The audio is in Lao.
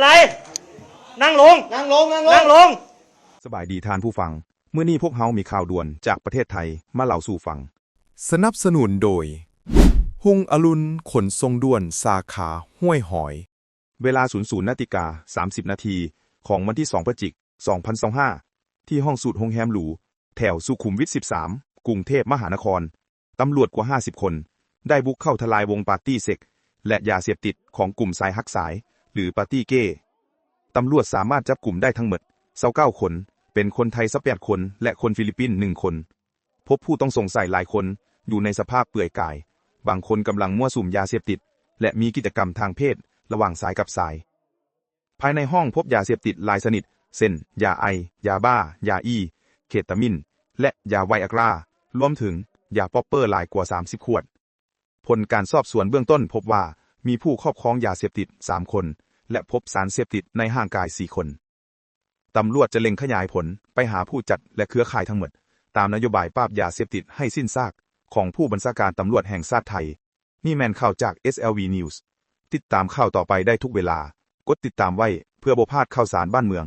ໄລ ນັ່ງລົງ ນັ່ງລົງ ນັ່ງລົງ ນັ່ງລົງ. ສະບາຍດີທ່ານຜູ້ຟັງ, ມື້ນີ້ພວກເຮົາມີຂ່າວດ່ວນຈາກປະເທດໄທມາເລົ່າສູ່ຟັງ. ສະໜັບສະໜູນໂດຍ ຮຸ່ງອະລຸນຂົນສົ່ງດ່ວນສາຂາຫ້ວຍຫອຍ. ເວລາ ສູນນາຕິກາ ສາມສິບນາທີ ຂອງວັນທີ ສອງ ພະຈິກ ສອງພັນຊາວຫ້າ ທີ່ຫ້ອງສູດໂຮງແຮມຫຼູ ແຖວສຸຂຸມວິດ ສິບສາມ ກຸງເທບມະຫານະຄອນ, ຕຳຫຼວດກວ່າ ຫ້າສິບຄົນ ໄດ້ບຸກເຂົ້າທະລາຍວົງປາຕີ້ເຊັກ ແລະ ຢາເສບຕິດຂອງກຸ່ມຊາຍຮັກຊາຍ ຫຼື ປາຕີ້ເກ. ຕຳຫຼວດສາມາດຈັບກຸມໄດ້ທັງໝົດ ຊາວເກົ້າຄົນ, ເປັນຄົນໄທ ຊາວແປດຄົນ ແລະ ຄົນຟີລິບປິນ ໜຶ່ງຄົນ. ພົບຜູ້ຕ້ອງສົງໄສຫຼາຍຄົນຢູ່ໃນສະພາບເປືອຍກາຍ, ບາງຄົນກຳລັງມົ້ວສຸມຢາເສບຕິດ ແລະ ມີກິດຈະກຳທາງເພດລະຫວ່າງຊາຍກັບຊາຍ. ພາຍໃນຫ້ອງພົບຢາເສບຕິດຫຼາຍຊະນິດ ເຊັ່ນ ຢາໄອ, ຢາບ້າ, ຢາອີ, ເຄຕາມິນ ແລະ ຢາໄວອາກຣາ, ລວມເຖິງຢາປັອບເປີຫຼາຍກວ່າ ສາມສິບຂວດ. ຜົນການສອບສວນເບື້ອງຕົ້ນພົບວ່າ ມີຜູ້ຄອບຄອງຢາເສບຕິດ ສາມຄົນ ແລະ ພົບສານເສບຕິດໃນຮ່າງກາຍ ສີ່ຄົນ. ຕຳຫຼວດຈະເລັ່ງຂະຫຍາຍຜົນໄປຫາຜູ້ຈັດ ແລະ ເຄືອຂ່າຍທັງໝົດ ຕາມນະໂຍບາຍປາບຢາເສບຕິດໃຫ້ສິ້ນຊາກ ຂອງຜູ້ບັນຊາການຕຳຫຼວດແຫ່ງຊາດໄທ. ນີ້ແມ່ນຂ່າວຈາກ ເອສແອລວີ News. ຕິດຕາມຂ່າວຕໍ່ໄປໄດ້ທຸກເວລາ. ກົດຕິດຕາມໄວ້ເພື່ອບໍ່ພາດຂ່າວສານບ້ານເມືອງ.